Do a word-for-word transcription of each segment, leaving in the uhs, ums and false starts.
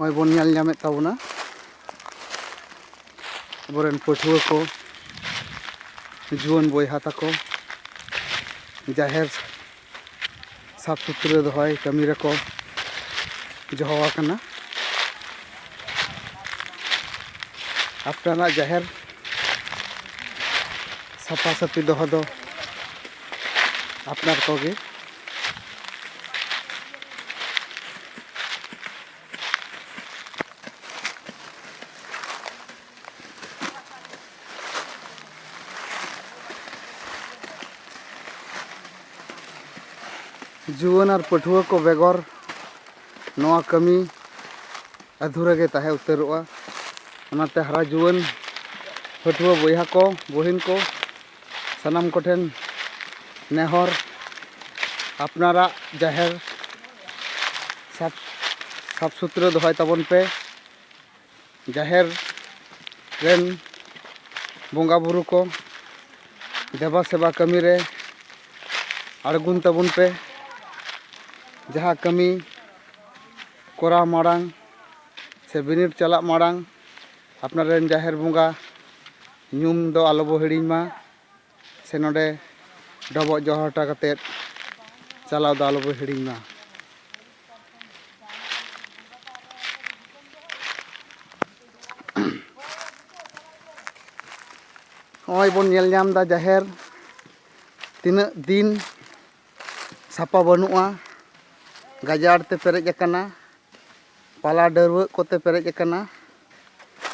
ᱱᱚᱜᱼᱚᱭ ᱵᱚᱱ ᱧᱮᱞ ᱧᱟᱢᱮᱫ ᱛᱟᱵᱚᱱᱟ, ᱟᱵᱚᱨᱮᱱ ᱯᱟᱹᱴᱷᱩᱣᱟᱹ ᱠᱚ, ᱡᱩᱣᱟᱹᱱ ᱵᱚᱭᱦᱟ ᱛᱟᱠᱚ ᱡᱟᱦᱮᱨ ᱥᱟᱯᱷ ᱥᱩᱛᱨᱟᱹ ᱫᱚᱦᱚᱭ ᱠᱟᱹᱢᱤ ᱨᱮᱠᱚ ᱡᱚᱦᱚ ᱟᱠᱟᱱᱟ᱾ ᱟᱯᱱᱟᱨᱟᱜ ᱡᱟᱦᱮᱨ ᱥᱟᱯᱷᱟ ᱥᱟᱹᱯᱷᱤ ᱫᱚᱦᱚ ᱫᱚ ᱟᱯᱱᱟᱨ ᱠᱚᱜᱮ᱾ ᱡᱩᱣᱟᱹᱱ ᱟᱨ ᱯᱟᱹᱴᱷᱩᱣᱟᱹ ᱠᱚ ᱵᱮᱜᱚᱨ ᱱᱚᱣᱟ ᱠᱟᱹᱢᱤ ᱟᱫᱷᱩᱨᱟᱹ ᱜᱮ ᱛᱟᱦᱮᱸ ᱩᱛᱟᱹᱨᱚᱜᱼᱟ᱾ ᱚᱱᱟᱛᱮ ᱦᱟᱨᱟ ᱡᱩᱣᱟᱹᱱ ᱯᱟᱹᱴᱷᱩᱣᱟᱹ ᱵᱚᱭᱦᱟ ᱠᱚ, ᱵᱩᱦᱤᱱ ᱠᱚ, ᱥᱟᱱᱟᱢ ᱠᱚᱴᱷᱮᱱ ᱱᱮᱦᱚᱨ, ᱟᱯᱱᱟᱨᱟᱜ ᱡᱟᱦᱮᱨ ᱥᱟᱯ-, ᱥᱟᱯᱷ ᱥᱩᱛᱨᱟᱹ ᱫᱚᱦᱚᱭ ᱛᱟᱵᱚᱱ ᱯᱮ᱾ ᱡᱟᱦᱮᱨ ᱨᱮᱱ ᱵᱚᱸᱜᱟ ᱵᱩᱨᱩ ᱠᱚ ᱫᱮᱵᱟ ᱥᱮᱵᱟ ᱠᱟᱹᱢᱤ ᱨᱮ ᱟᱬᱜᱚᱱ ᱛᱟᱵᱚᱱ ᱯᱮ᱾ ᱡᱟᱦᱟᱸ ᱠᱟᱹᱢᱤ ᱠᱚᱨᱟᱣ ᱢᱟᱲᱟᱝ ᱥᱮ ᱵᱤᱱᱤᱰ ᱪᱟᱞᱟᱜ ᱢᱟᱲᱟᱝ ᱟᱯᱱᱟᱨ ᱨᱮᱱ ᱡᱟᱦᱮᱨ ᱵᱚᱸᱜᱟ ᱧᱩᱢ ᱫᱚ ᱟᱞᱚ ᱵᱚ ᱦᱤᱲᱤᱧ ᱢᱟ, ᱥᱮ ᱱᱚᱰᱮ ᱰᱚᱵᱚᱜ ᱡᱚᱦᱟᱨ ᱦᱚᱴᱚ ᱠᱟᱛᱮᱫ ᱪᱟᱞᱟᱣ ᱫᱚ ᱟᱞᱚ ᱵᱚ ᱦᱤᱲᱤᱧ ᱢᱟ᱾ ᱱᱚᱜᱼᱚᱭ ᱵᱚᱱ ᱧᱮᱞ ᱧᱟᱢ ᱮᱫᱟ ᱡᱟᱦᱮᱨ ᱛᱤᱱᱟᱹᱜ ᱫᱤᱱ ᱥᱟᱯᱟ ᱵᱟᱹᱱᱩᱜᱼᱟ, ᱜᱟᱡᱟᱲ ᱛᱮ ᱯᱮᱨᱮᱡ ᱟᱠᱟᱱᱟ, ᱯᱟᱞᱟ ᱰᱟᱹᱨᱣᱟᱹᱜ ᱠᱚᱛᱮ ᱯᱮᱨᱮᱡ ᱟᱠᱟᱱᱟ᱾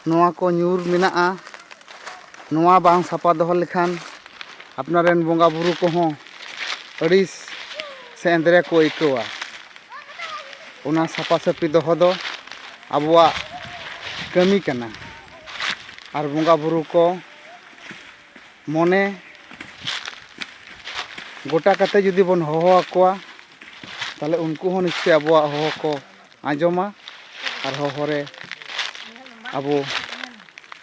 ᱱᱚᱣᱟ ᱠᱚ ᱧᱩᱨ ᱢᱮᱱᱟᱜᱼᱟ᱾ ᱱᱚᱣᱟ ᱵᱟᱝ ᱥᱟᱯᱟ ᱫᱚᱦᱚ ᱞᱮᱠᱷᱟᱱ ᱟᱯᱱᱟᱨ ᱨᱮᱱ ᱵᱚᱸᱜᱟ ᱵᱩᱨᱩ ᱠᱚᱦᱚᱸ ᱟᱹᱲᱤᱥ ᱥᱮ ᱮᱸᱫᱽᱨᱮ ᱠᱚ ᱟᱹᱭᱠᱟᱹᱣᱟ᱾ ᱚᱱᱟ ᱥᱟᱯᱟ ᱥᱟᱹᱯᱤ ᱫᱚᱦᱚ ᱫᱚ ᱟᱵᱚᱣᱟᱜ ᱠᱟᱹᱢᱤ ᱠᱟᱱᱟ᱾ ᱟᱨ ᱵᱚᱸᱜᱟ ᱵᱩᱨᱩ ᱠᱚ ᱢᱚᱱᱮ ᱜᱚᱴᱟ ᱠᱟᱛᱮ ᱡᱩᱫᱤ ᱵᱚᱱ ᱦᱚᱦᱚ ᱟᱠᱚᱣᱟ, ᱛᱟᱦᱞᱮ ᱩᱱᱠᱩ ᱦᱚᱸ ᱱᱤᱥᱪᱚᱭ ᱟᱵᱚᱣᱟᱜ ᱦᱚᱦᱚ ᱠᱚ ᱟᱸᱡᱚᱢᱟ ᱟᱨ ᱦᱚᱦᱚ ᱨᱮ ᱟᱵᱚ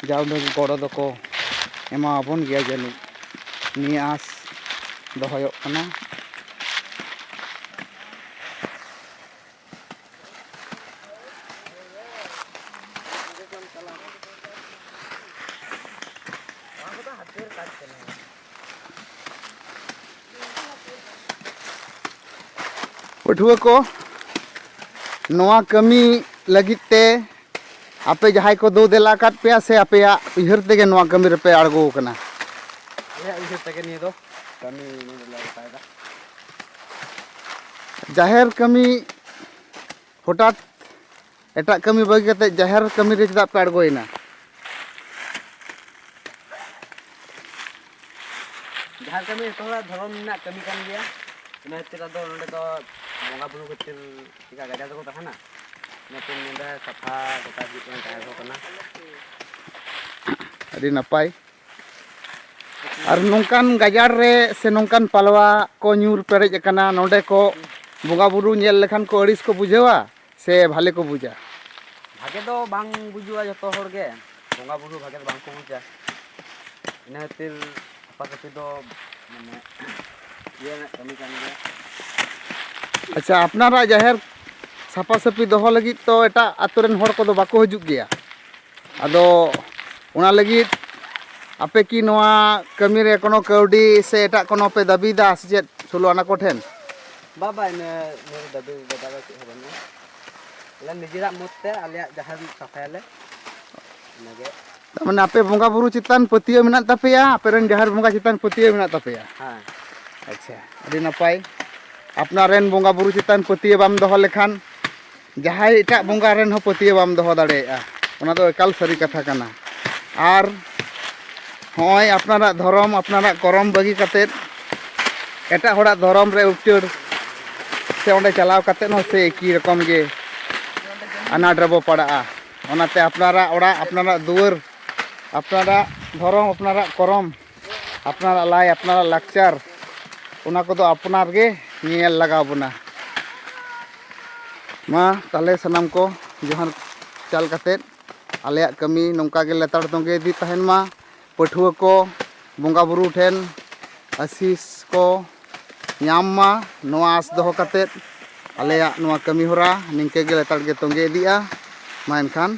ᱡᱟ ᱩᱰᱟᱹᱝ ᱜᱚᱲᱚ ᱫᱚᱠᱚ ᱮᱢᱟᱣᱟᱵᱚᱱ ᱜᱮᱭᱟ ᱡᱟᱹᱱᱤᱡ, ᱱᱤᱭᱟᱹ ᱟᱸᱥ ᱫᱚᱦᱚᱭᱚᱜ ᱠᱟᱱᱟ᱾ ᱯᱟᱹᱴᱷᱩᱣᱟᱹ ᱠᱚ, ᱱᱚᱣᱟ ᱠᱟᱹᱢᱤ ᱞᱟᱹᱜᱤᱫ ᱛᱮ ᱟᱯᱮ ᱡᱟᱦᱟᱸᱭ ᱠᱚ ᱫᱳ ᱫᱮᱞᱟ ᱟᱠᱟᱫ ᱯᱮᱭᱟ ᱥᱮ ᱟᱯᱮᱭᱟᱜ ᱩᱭᱦᱟᱹᱨ ᱛᱮᱜᱮ ᱱᱚᱣᱟ ᱠᱟᱹᱢᱤ ᱨᱮᱯᱮ ᱟᱬᱜᱚ ᱟᱠᱟᱱᱟ? ᱟᱞᱮᱭᱟᱜ ᱩᱭᱦᱟᱹᱨ ᱛᱮᱜᱮ ᱱᱤᱭᱟᱹ ᱫᱚ ᱠᱟᱹᱢᱤ ᱱᱚᱰᱮ ᱞᱮ ᱜᱚᱴᱟᱭᱮᱫᱟ᱾ ᱡᱟᱦᱮᱨ ᱠᱟᱹᱢᱤ ᱦᱚᱴᱟᱛ ᱮᱴᱟᱜ ᱠᱟᱹᱢᱤ ᱵᱟᱹᱜᱤ ᱠᱟᱛᱮ ᱡᱟᱦᱮᱨ ᱠᱟᱹᱢᱤ ᱨᱮ ᱪᱮᱫᱟᱜ ᱯᱮ ᱟᱬᱜᱚᱭᱮᱱᱟ? ᱡᱟᱦᱮᱨ ᱠᱟᱹᱢᱤ ᱡᱚᱛᱚ ᱦᱚᱲᱟᱜ ᱫᱷᱚᱨᱚᱢ ᱨᱮᱱᱟᱜ ᱠᱟᱹᱢᱤ ᱠᱟᱱ ᱜᱮᱭᱟ᱾ ᱤᱱᱟᱹ ᱠᱷᱟᱹᱛᱤᱨ ᱟᱫᱚ ᱱᱚᱰᱮ ᱫᱚ ᱵᱚᱸᱜᱟ ᱵᱩᱨᱩ ᱠᱷᱟᱹᱛᱤᱨ ᱪᱮᱠᱟ ᱜᱟᱡᱟᱲ ᱨᱮᱠᱚ ᱛᱟᱦᱮᱱᱟ, ᱤᱱᱟᱹᱛᱮ ᱱᱚᱰᱮ ᱥᱟᱯᱷᱟ ᱜᱚᱴᱟ ᱦᱩᱭᱩᱜ ᱠᱟᱱᱟ, ᱡᱟᱦᱮᱨ ᱦᱚᱸ ᱠᱟᱱᱟ᱾ ᱟᱹᱰᱤ ᱱᱟᱯᱟᱭ᱾ ᱟᱨ ᱱᱚᱝᱠᱟᱱ ᱜᱟᱡᱟᱲ ᱨᱮ ᱥᱮ ᱱᱚᱝᱠᱟᱱ ᱯᱟᱞᱣᱟ ᱠᱚ ᱧᱩᱨ ᱯᱮᱨᱮᱡ ᱟᱠᱟᱱᱟ, ᱱᱚᱰᱮ ᱠᱚ ᱵᱚᱸᱜᱟ ᱵᱩᱨᱩ ᱧᱮᱞ ᱞᱮᱠᱷᱟᱱ ᱠᱚ ᱟᱹᱲᱤᱥ ᱠᱚ ᱵᱩᱡᱷᱟᱹᱣᱟ ᱥᱮ ᱵᱷᱟᱞᱮ ᱠᱚ ᱵᱩᱡᱟ? ᱵᱷᱟᱜᱮ ᱫᱚ ᱵᱟᱝ ᱵᱩᱡᱩᱜᱼᱟ, ᱡᱚᱛᱚ ᱦᱚᱲ ᱜᱮ ᱵᱚᱸᱜᱟ ᱵᱩᱨᱩ ᱵᱷᱟᱜᱮ ᱫᱚ ᱵᱟᱝ ᱠᱚ ᱵᱩᱡᱟ᱾ ᱤᱱᱟᱹ ᱠᱷᱟᱹᱛᱤᱨ ᱥᱟᱯᱷᱟ ᱥᱟᱹᱯᱷᱤ ᱫᱚ ᱢᱟᱱᱮ ᱤᱭᱟᱹ ᱨᱮᱱᱟᱜ ᱠᱟᱹᱢᱤ ᱠᱟᱱ ᱜᱮᱭᱟ᱾ ᱟᱪᱪᱷᱟ, ᱟᱯᱱᱟᱨᱟᱜ ᱡᱟᱦᱮᱨ ᱥᱟᱯᱷᱟ ᱥᱟᱹᱯᱷᱤ ᱫᱚᱦᱚ ᱞᱟᱹᱜᱤᱫ ᱛᱚ ᱮᱴᱟᱜ ᱟᱛᱳ ᱨᱮᱱ ᱦᱚᱲ ᱠᱚᱫᱚ ᱵᱟᱠᱚ ᱦᱤᱡᱩᱜ ᱜᱮᱭᱟ, ᱟᱫᱚ ᱚᱱᱟ ᱞᱟᱹᱜᱤᱫ ᱟᱯᱮ ᱠᱤ ᱱᱚᱣᱟ ᱠᱟᱹᱢᱤ ᱨᱮ ᱠᱳᱱᱳ ᱠᱟᱹᱣᱰᱤ ᱥᱮ ᱮᱴᱟᱜ ᱠᱳᱱᱳ ᱯᱮ ᱫᱟᱹᱵᱤᱭᱮᱫᱟ ᱥᱮ ᱪᱮᱫ ᱥᱳᱞᱳ ᱟᱱᱟ ᱠᱚᱴᱷᱮᱱ? ᱵᱟᱵᱟ, ᱤᱱᱟᱹ ᱱᱤᱭᱟᱹ ᱫᱟᱹᱵᱤ ᱵᱮᱯᱟᱨ ᱫᱚ ᱪᱮᱫ ᱦᱚᱸ ᱵᱟᱹᱱᱩᱜᱼᱟ᱾ ᱟᱞᱮ ᱱᱤᱡᱮᱨᱟᱜ ᱢᱚᱛ ᱛᱮ ᱟᱞᱮᱭᱟᱜ ᱡᱟᱦᱮᱨ ᱥᱟᱯᱷᱟᱭᱟᱞᱮ, ᱤᱱᱟᱹᱜᱮ᱾ ᱛᱟᱨ ᱢᱟᱱᱮ ᱟᱯᱮ ᱵᱚᱸᱜᱟ ᱵᱩᱨᱩ ᱪᱮᱛᱟᱱ ᱯᱟᱹᱛᱭᱟᱹᱣ ᱢᱮᱱᱟᱜ ᱛᱟᱯᱮᱭᱟ, ᱟᱯᱮ ᱨᱮᱱ ᱡᱟᱦᱮᱨ ᱵᱚᱸᱜᱟ ᱪᱮᱛᱟᱱ ᱯᱟᱹᱛᱭᱟᱹᱣ ᱢᱮᱱᱟᱜ ᱛᱟᱯᱮᱭᱟ? ᱦᱮᱸ᱾ ᱟᱪᱪᱷᱟ, ᱟᱹᱰᱤ ᱱᱟᱯᱟᱭ᱾ ᱟᱯᱱᱟᱨ ᱨᱮᱱ ᱵᱚᱸᱜᱟ ᱵᱩᱨᱩ ᱪᱮᱛᱟᱱ ᱯᱟᱹᱛᱭᱟᱹᱣ ᱵᱟᱢ ᱫᱚᱦᱚ ᱞᱮᱠᱷᱟᱱ ᱡᱟᱦᱟᱸᱭ ᱮᱴᱟᱜ ᱵᱚᱸᱜᱟ ᱨᱮᱱ ᱦᱚᱸ ᱯᱟᱹᱛᱭᱟᱹᱣ ᱵᱟᱢ ᱫᱚᱦᱚ ᱫᱟᱲᱮᱭᱟᱜᱼᱟ, ᱚᱱᱟ ᱫᱚ ᱮᱠᱟᱞ ᱥᱟᱹᱨᱤ ᱠᱟᱛᱷᱟ ᱠᱟᱱᱟ᱾ ᱟᱨ ᱦᱚᱸᱜᱼᱚᱭ ᱟᱯᱱᱟᱨᱟᱜ ᱫᱷᱚᱨᱚᱢ, ᱟᱯᱱᱟᱨᱟᱜ ᱠᱚᱨᱚᱢ ᱵᱟᱹᱜᱤ ᱠᱟᱛᱮᱫ ᱮᱴᱟᱜ ᱦᱚᱲᱟᱜ ᱫᱷᱚᱨᱚᱢ ᱨᱮ ᱩᱪᱟᱹᱲ ᱥᱮ ᱚᱸᱰᱮ ᱪᱟᱞᱟᱣ ᱠᱟᱛᱮᱫ ᱦᱚᱸ ᱥᱮ ᱮᱠᱤ ᱨᱚᱠᱚᱢ ᱜᱮ ᱟᱱᱟᱴ ᱨᱮᱵᱚ ᱯᱟᱲᱟᱜᱼᱟ᱾ ᱚᱱᱟᱛᱮ ᱟᱯᱱᱟᱨᱟᱜ ᱚᱲᱟᱜ, ᱟᱯᱱᱟᱨᱟᱜ ᱫᱩᱣᱟᱹᱨ, ᱟᱯᱱᱟᱨᱟᱜ ᱫᱷᱚᱨᱚᱢ, ᱟᱯᱱᱟᱨᱟᱜ ᱠᱚᱨᱚᱢ, ᱟᱯᱱᱟᱨᱟᱜ ᱞᱟᱭ, ᱟᱯᱱᱟᱨᱟᱜ ᱞᱟᱠᱪᱟᱨ, ᱚᱱᱟ ᱠᱚᱫᱚ ᱟᱯᱱᱟᱨ ᱜᱮ ᱧᱮᱞ ᱞᱟᱜᱟᱣ ᱵᱚᱱᱟ᱾ ᱢᱟ ᱛᱟᱦᱞᱮ ᱥᱟᱱᱟᱢ ᱠᱚ ᱡᱚᱦᱟᱨ ᱪᱟᱞ ᱠᱟᱛᱮᱫ ᱟᱞᱮᱭᱟᱜ ᱠᱟᱹᱢᱤ ᱱᱚᱝᱠᱟ ᱜᱮ ᱞᱮᱛᱟᱲ ᱛᱚᱸᱜᱮ ᱤᱫᱤ ᱛᱟᱦᱮᱱ ᱢᱟ᱾ ᱯᱟᱹᱴᱷᱩᱣᱟᱹ ᱠᱚ ᱵᱚᱸᱜᱟ ᱵᱩᱨᱩ ᱴᱷᱮᱱ ᱟᱥᱤᱥ ᱠᱚ ᱧᱟᱢ ᱢᱟ, ᱱᱚᱣᱟ ᱟᱸᱥ ᱫᱚᱦᱚ ᱠᱟᱛᱮᱫ ᱟᱞᱮᱭᱟᱜ ᱱᱚᱣᱟ ᱠᱟᱹᱢᱤ ᱦᱚᱨᱟ ᱱᱤᱝᱠᱟᱹ ᱜᱮ ᱞᱮᱛᱟᱲ ᱜᱮ ᱛᱚᱸᱜᱮ ᱤᱫᱤᱜᱼᱟ᱾ ᱢᱟ ᱮᱱᱠᱷᱟᱱ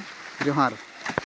ᱡᱚᱦᱟᱨ᱾